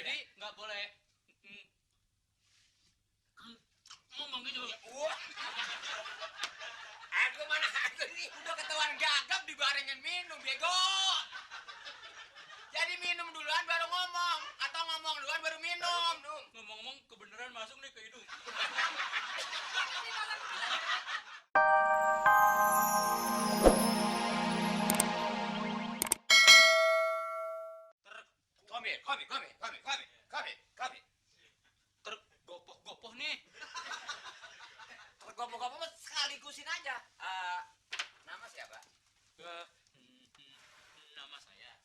Jadi nggak boleh ngomong gitu. Wah. Aku mana aku nih udah ketahuan gagap dibarengin minum, bego. Jadi minum duluan baru ngomong atau ngomong duluan baru minum. Ngomong-ngomong kebenaran masuk nih ke hidung. Kami. Tergopoh-gopoh nih. Tergopoh-gopoh mas sekaligusin aja. Nama siapa? Nama saya.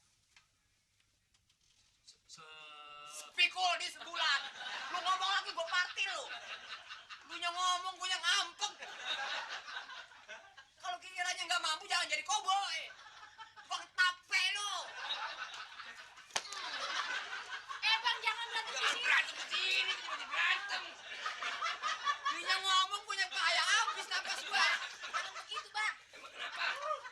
Pikul di sebulan. Lu ngomong lagi gue party lu. Lu yang ngomong gue yang ngampeng. Kalau kiranya nggak mampu jangan jadi koboi. Bang tape lu. Bang jangan berantem di sini. Berantem di sini, jadi berantem. Lu yang ngomong gue yang kaya habis napas gua. Jangan begitu, Bang. Emang kenapa?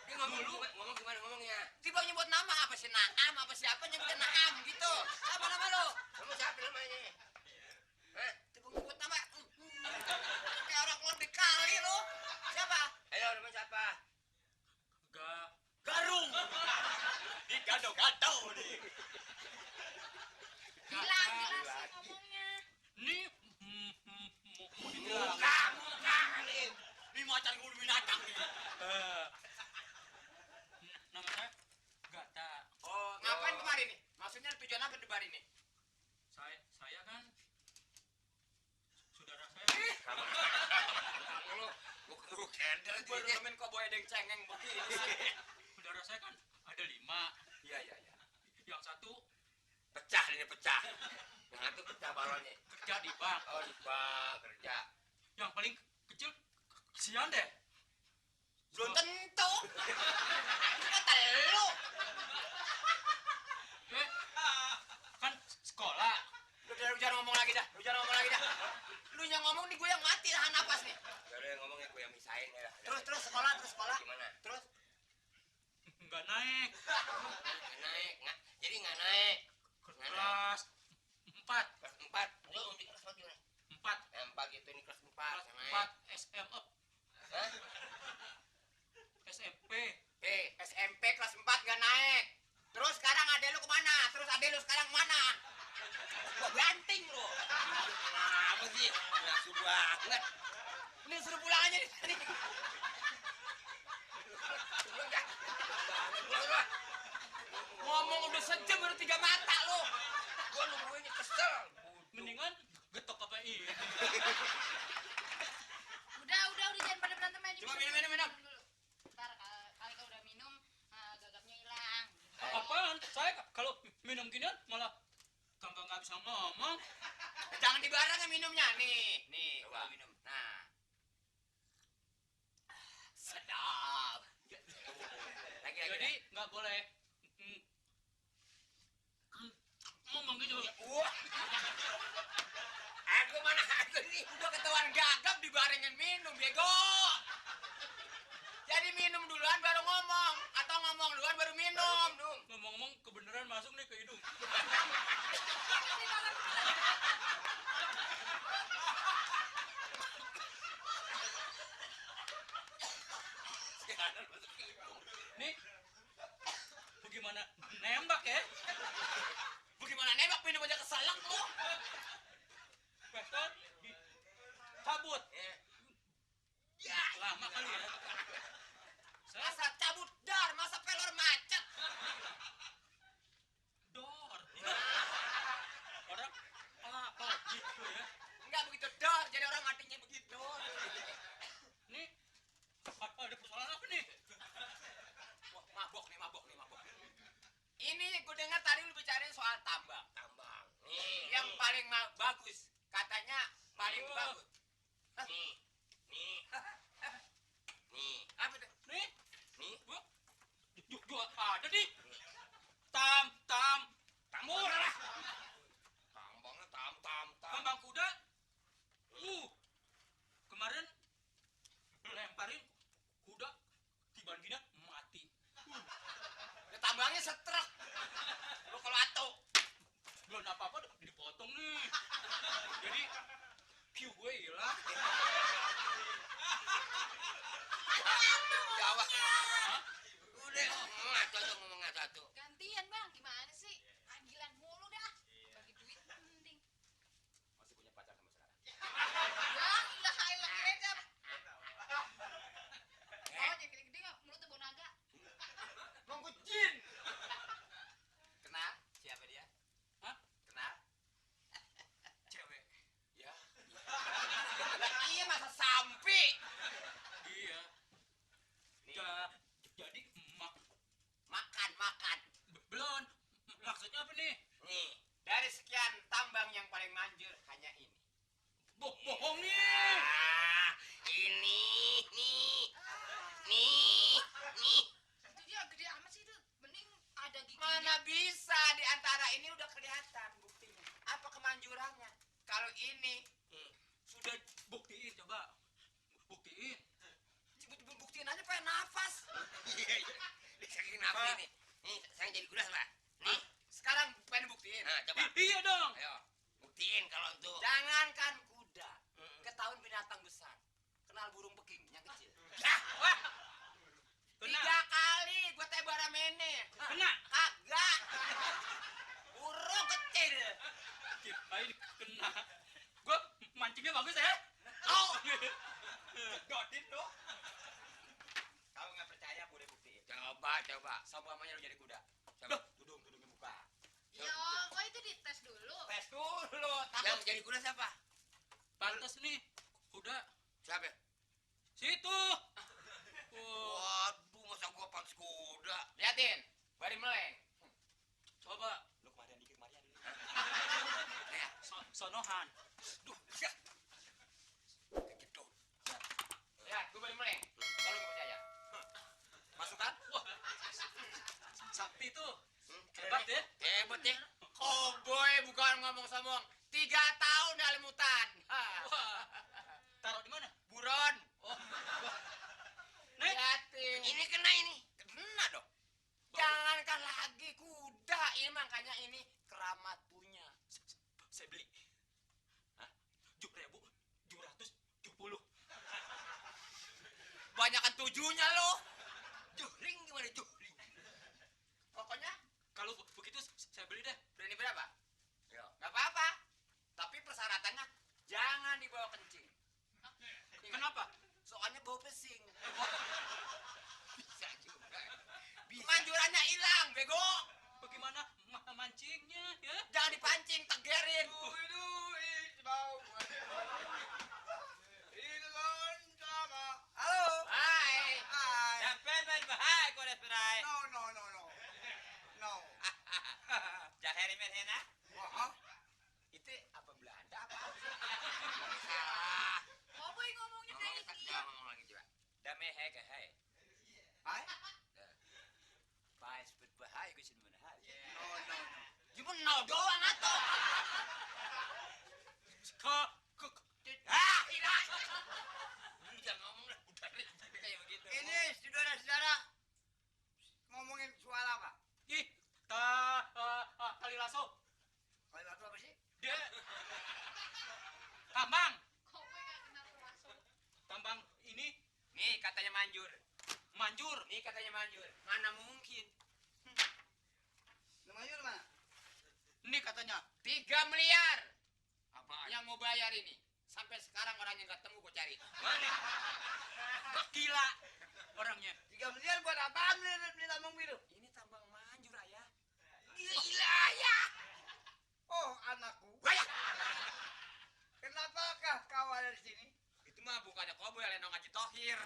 Dia ngomong gimana ngomongnya? Tiba nyebut nama apa sih Naam apa siapa nyebutin Naam gitu. Apa nama lu? Kamu siapa namanya? Hah? Tiba nyebut nama. Kayak orang lebih kali lu. Siapa? Ayo nama siapa? Garung. Di gado-gado nih. Bilang jelasin ngomongnya. Nih Muka nih. Ini macan gue binatang nih. nama saya Gata. Oh, ngapain kemarin nih? Maksudnya tujuan apa di bar ini? Saya kan saudara saya. Kamu lu gua keder Baru nemen koboi ada yang cengeng begini. Saudara saya kan ada 5. Iya. Yang satu Pecah ini pecah. Yang itu pecah balonnya. kerja di bank. Oh, di bank kerja. Yang paling kecil kesian deh. Belum tentu. Kata lu. Kan sekolah. Lu jangan ngomong lagi dah. Lu yang ngomong nih gue yang mati tahan napas nih. Udah ngomongnya gue yang misahin ya. Terus sekolah. Gimana? Terus Nggak naik. Jadi nggak naik. Kelas 4. Kelas 4. Lu di kelas berapa gimana? 4. 4 gitu ini kelas 4. Kelas Naik. 4 SMA. Hah? SMP. SMP kelas 4 nggak naik. Terus sekarang adek lu kemana? Terus adek lu sekarang kemana? Gua banting lu. Apa sih? Nafsu banget. Ini suruh pulang aja nih tadi. Ngomong udah sejam baru 3 mata lu. Gua nungguin kesel. Mendingan getok apa ini? Udah jangan pada berantem aja. Cuma minum. Ntar kali kau udah minum, gagapnya hilang. Apaan? Saya kalau minum ginian malah nggak bisa ngomong. Jangan dibarengin minumnya nih. Coba minum. Nah. Sedap. Lagi. Jadi nggak boleh ngomong gitu. Wah. Aku nih udah ketahuan gagap dibarengin minum, bego. Jadi minum duluan baru ngomong atau ngomong duluan baru minum. Ngomong-ngomong kebenaran masuk nih ke hidung. Nih, bagaimana nembak ya? Bagaimana nembak minum aja keselak lu. Pistol cabut. Ya, Lama kali ya. Saya masa cabut dar, masa pelor macet. dor. Orang gitu ya. Enggak begitu dar, jadi orang artinya begitu. Nih, ada persoalan apa nih? Wah, mabok nih. Ini gue dengar tadi lu bicarain soal tambang. Nih, yang paling bagus. Katanya paling bagus. Nih. bawa. Hah? Udah ngomong satu. Gantian bang, gimana sih? Panggilan mulu dah. Bagi duit mending. Masih punya pacar sama sekarang. Ya, ilah kirain dah. Oh, jangan gede-gede nggak? Mulutnya bau naga. Mengkucin. Kenal? Siapa dia? Hah? Kenal? Cewek. Ya. Iya masa sampai. Iya. Nih, Jadi makan. belum. Maksudnya apa nih? Nih, dari sekian tambang yang paling manjur hanya ini. Bohong nih. Ini, nih. Itu dia gede amat sih itu. Bening ada gigi. Mana bisa di antara ini udah kelihatan buktinya. Apa kemanjurannya? Kalau ini Sudah buktiin coba. Buktiin. buktiin aja pengen nafas. Iya. Saking nafas ini. Nih, saya jadi gulas lah. Nih, sekarang pengen buktiin. Nah, coba. Iya dong. Ayo, buktiin kalau itu. Jangankan kuda, ketahuan binatang besar. Kenal burung peking yang kecil. Wah. Kena. 3 kali gua tebara mene. Kena. Kagak. Burung kecil. Kirain kena. Gua mancingnya bagus ya. Oh. Godin tuh. Kamu nggak percaya, boleh buktiin. Coba. Seumpamanya lu jadi kuda. Coba, tudungnya buka. Ya, kok itu dites dulu. Tes dulu. Yang jadi kuda siapa? Pantes nih. Udah. Siapa? Situ. Waduh, masa gua pantas kuda. Liatin, bari meleng. Coba. Lu kemarin dikit Maria dulu. Ya, Sonohan. duh, ya. Kejedot. Lihat, gua bari meleng. Kalau nggak percaya. Masukkan. Wah. Sakti tuh. Hebat ya. Hebat ya. Oh boy, bukan ngomong-ngomong. 3 tahun dalam hutan. Wah. Taruh di mana? Buron. Oh. Nih. Liatin. Ini kena ini. Kena dong. Jangankan lagi kuda. Ini makanya ini keramat punya. Saya beli. Hah? 7.770. Banyakan 7-nya lo. Juring gimana juring? Pokoknya Kalau begitu saya beli deh. berani berapa? Gak apa-apa. Tapi persyaratannya jangan dibawa kencing. Kenapa? Soalnya bau pesing. Bisa juga. Manjurannya hilang, bego. Bagaimana mancingnya ya? Jangan dipancing, tegerin. Halo. Hai. Sampai main bahaya kau dah serai. No. Jaheri main hena. Itu apa Belanda apa? Salah. Boboy ngomongnya kayak gitu. Ngomong lagi coba. Dame hega hai. Hai? Pai sebut bahaya gue sini mana hai. Cuma no doang atau? Hilang. Lu jangan ngomong lah. Udah kayak begitu. Ini saudara-saudara ngomongin soal apa? Ih, tali lasso. Kalau itu apa sih? Dia tambang. Boboy nggak kenal raso. Tambang ini Nih katanya manjur. manjur. Nih katanya manjur. Mana mungkin? Namanya di mana? Ini katanya 3 miliar apaan? yang mau bayar ini. Sampai sekarang orangnya nggak temu, gue cari. Mana? Gila orangnya. 3 miliar buat apaan beli tambang biru? Ini tambang manjur ayah. Gila ya. Oh, anakku. Wah, Kenapakah kau ada di sini? itu mah bukannya koboy Leno ngaji tohir.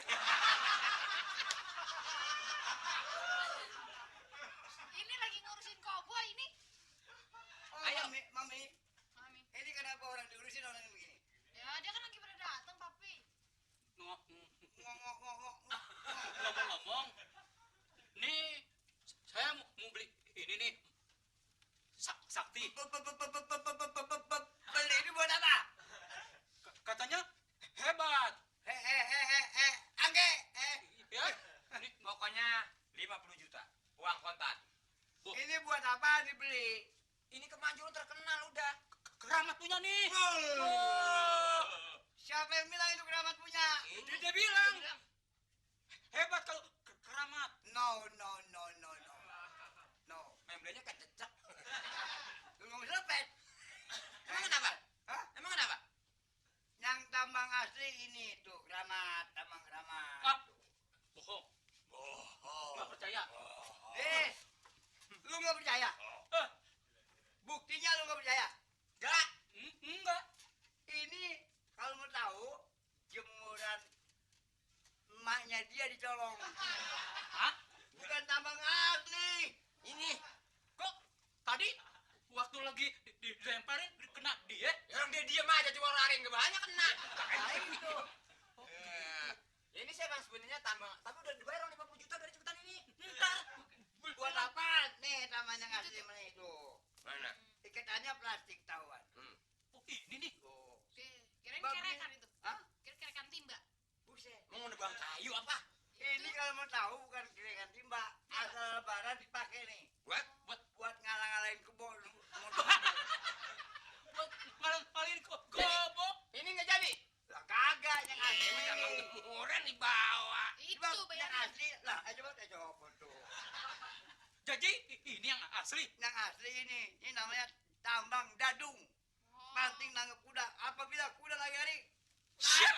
Ini lagi ngurusin koboi ini. Oh, Ayo. Mami. Mami. Ini kenapa orang diurusin orang yang begini? Ya, dia kan lagi pada datang, Papi. Ngomong-ngomong, nih saya mau beli ini nih sakti. Beli ini buat apa? Katanya hebat. Angge. Ya, ini Pokoknya 50 juta uang kontan. Ini buat apa dibeli? Ini kemanjuran terkenal udah. keramat punya nih. Siapa yang bilang itu keramat punya? Dia bilang hebat tambangnya dia dicolong. Hah? Bukan tambang asli. Ini, Kok tadi waktu lagi dilemparin kena dia? ya orang dia diem aja cuma lari nggak banyak kena. Nah, itu. Ya ini saya bang sebenarnya tambang, tapi udah dibayar orang 50 juta dari cepetan ini. Ntar. Buat apa? Nih tambang yang asli mana itu? Mana? Ikatannya plastik tahuan. Oh, ini nih. Tuh. Kirain Bang, kerekan itu. Hah? Kirain kerekan timba. Buset. Mau nebang kayu apa? Ini kalau mau tahu bukan keringan timba, asal lebaran dipakai nih. Buat? Buat ngalang-ngalain kebun. Buat maling gobok. Ini nggak jadi. Lah kagak yang asli. Ini tambang jemuran dibawa. Itu Bang, yang bayarnya. asli lah, coba tuh. Jadi ini yang asli. Yang asli ini namanya tambang dadung. Panting nangkep kuda. Apabila kuda lagi hari, Siap.